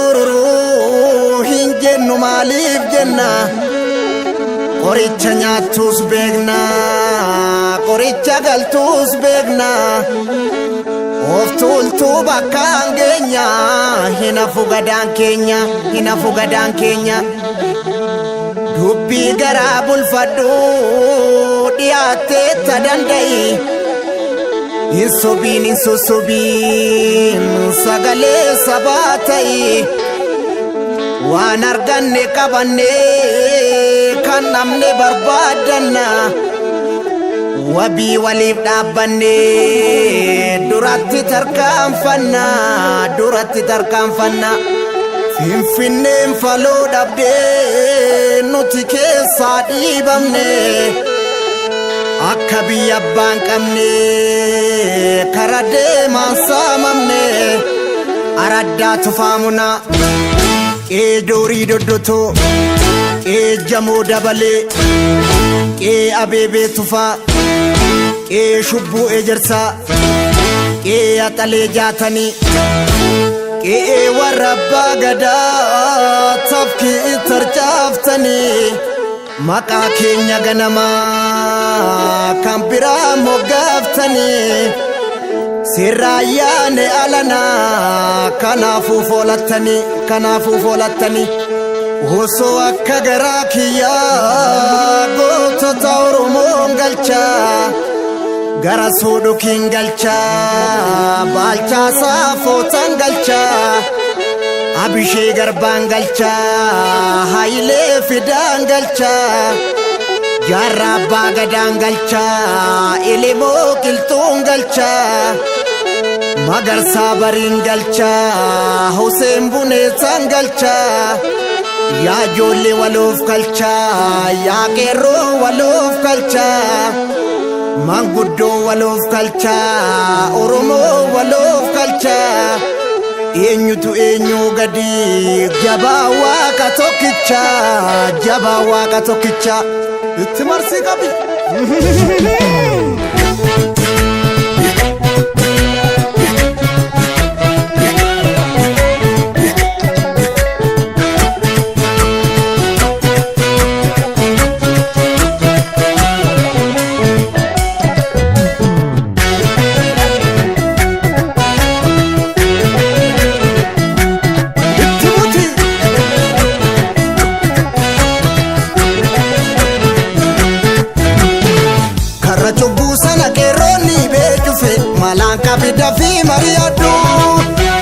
Ushururururu hin jennu maaliif jenna? Qoricha nyaattus beekna, qoricha galtuus beekna. Of tuultuu bakkaan geenya, hin hafu gadaan keenya, hin hafu gadaan keenya. Dubbii garaa bulfadhu dhiyaattee ta danda'i. Hin sobiin, hin sossobiin, sagalee sabaa ta'i. Waan arganne qabanne, kan namne barbaaddanna. Wabii waliif dhaabbanne duratti tarkaanfanna, duratti tarkaanfanna. Finfinneen faloo dhabdee nuti keessaa dhiibamne. Akka biyya abbaan qabne kara deemaan saamamne. Araddaa tufaamuna, qee doorii doddotoo, qee jamoo dabalee, qee abeebee tufaa, qee shubbuu ejersaa, qee axalee jaatanii, qe'ee warra abbaa gadaa tafkii tarcaaftanii, maqaa keenya ganamaa kan biraa moggaaftanii, sirraayyaane alanaa kanaafuu foolattanii, kanaafuu foolattanii. Osoo akka garaa kiyyaa gootota Oromoon galchaa, gara soodhokiin galchaa, baalchaa saafootan galchaa, abishee garbaan galchaa, hayilee fidaan galchaa, jaarraa abbaa gadaan galchaa, elemoo qilxuun galchaa, magarsaa bariin galchaa, huseen buneessaan galchaa. Yaa ijoollee waloof galchaa, yaa qeerroo waloof galchaa, manguddoo waloof galchaa, Oromoo waloof galchaa. Eenyutu eenyuu gadi? Jabaa Waaqa tokkicha, jabaa Waaqa tokkicha. Itti marsii qabi. Itti buti. Karra cubbuu sana qeerroonni beekufe malaan qabida fi mari'adhu.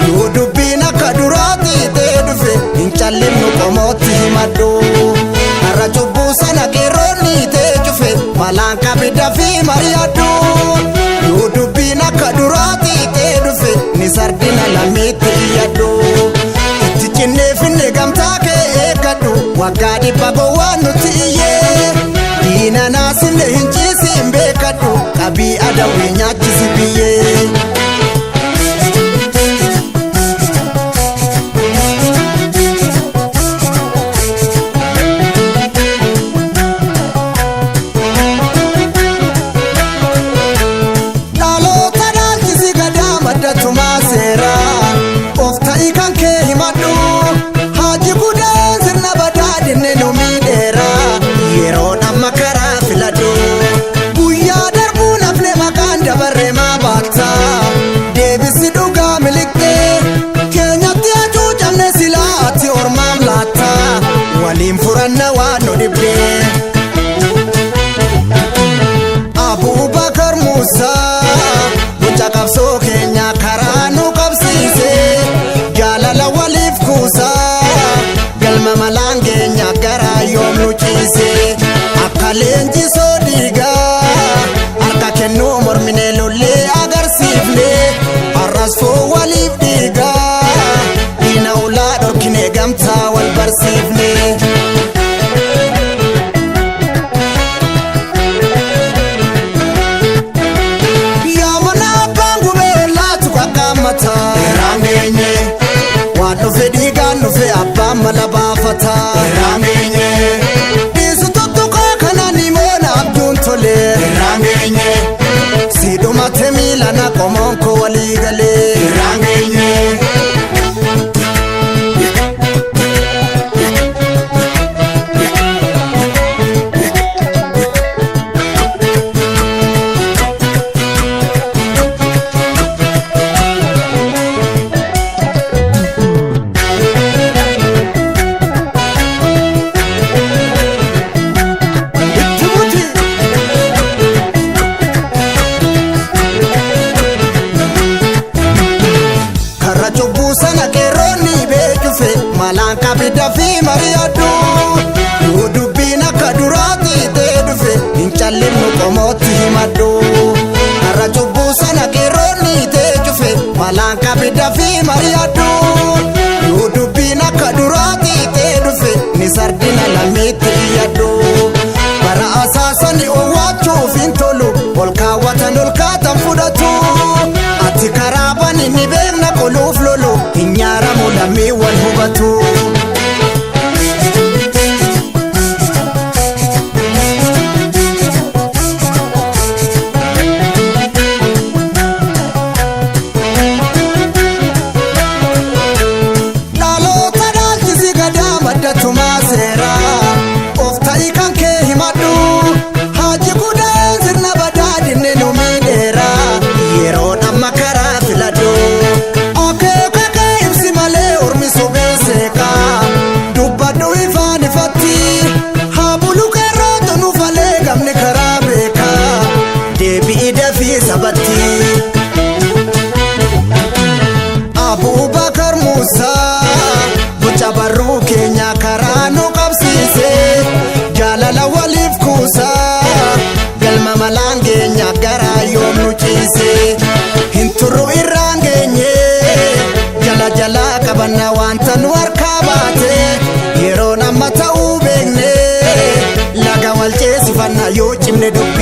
Yoo dubbiin akka duraatti ta'e dhufe, hin callimnu, qomootti himadhu. Karra cubbuu sana qeerroonni ta'e cufe malaan qabida fi mari'adhu. Yoo dubbiin akka duraatti ta'e dhufe, ni sardina lammiitti iyyadhu. Itti cinnee finne, gamtaa kee eeggadhu, waggaa 100 gowwaan nutti iyyee. Diina naasinne hin ciisiin beekadhu, qabii adawwii nyaachisi biyyee. Dhaloota dhaalchisi gadaa maddatumaa seeraa of ta'i, kan kee himadhu. Haaji gudaan sirna badaa dinne nu miidheera, yeroon amma karaa filadhu. Guyyaa darbuu nafne maqaan dabarre maa baatta? Deebisi dhugaa miliqxee keenyatti hacuucamne silaatti ormaam laatta. Waliin furanna waan nu dhibdee. Abubakar Musaa mucaa qabsoo keenya karaa nu qabsiise, jaalala waliif kuusaa galma malaan keenya garaa yoom nu ciise. Akka leenjisoo dhiigaa harka kennuu mormine, lollee agarsiifne, har'as foo waliif dhiigaa diina ulaa dhorkine, gamtaa wal barsiifne. Yaa mana abbaan gubee laatu qaqqaammata. Irraan geenye. Waan dhufe dhiigaan dhufe, abbaan mala baafata. Irraan geenye. Dhiisu tokko. Miilana qomoon koo walii galee. Irraan geenye. Itti buti. Karra cubbuu sana qeerroonni beekufe malaan qabida fi mari'adhu. Yoo dubbiin akka duraatti ta'e dhufe hin callinnu qomootti himadhu. Karra cubbuu sana qeerroonni ta'e malaan qabida fi mari'adhu. Yoo dubbiin akka duraatti ta'e dhufe ni sardina lammiitti iyyadhu. Bara asaasani owwaachuuf hin tolu ol kaawwatan ol kaatan fudhatu. Ati karaa bani ni beekna qoluuf lolu hin nyaaramu lammii wal hubatu. Dhaloota dhaalchisi gadaa maddatumaa seeraa of ta'ii kan kee himadhu haaji gudaan sirna badaa dinne nu miidheera yeroon amma karaa filadhu akeeka kee ibsi malee ormi sobee seeqaa dubbadhu ifaan ifatti haa bulu qeerrootu nu falee gamni karaa beekaa deebi'i dafii sabatti. Abubakar Musa boca barruu keenya karaa nu qabsiise jaalala waliif kuusa galma malaan keenya garaa yoom nu ciise hin turru irraan geenye jala jala qabanna wanta nu harkaa baate yeroon amma ta'uu beekne laga wal ceesifanna yoo cimne dubbanne.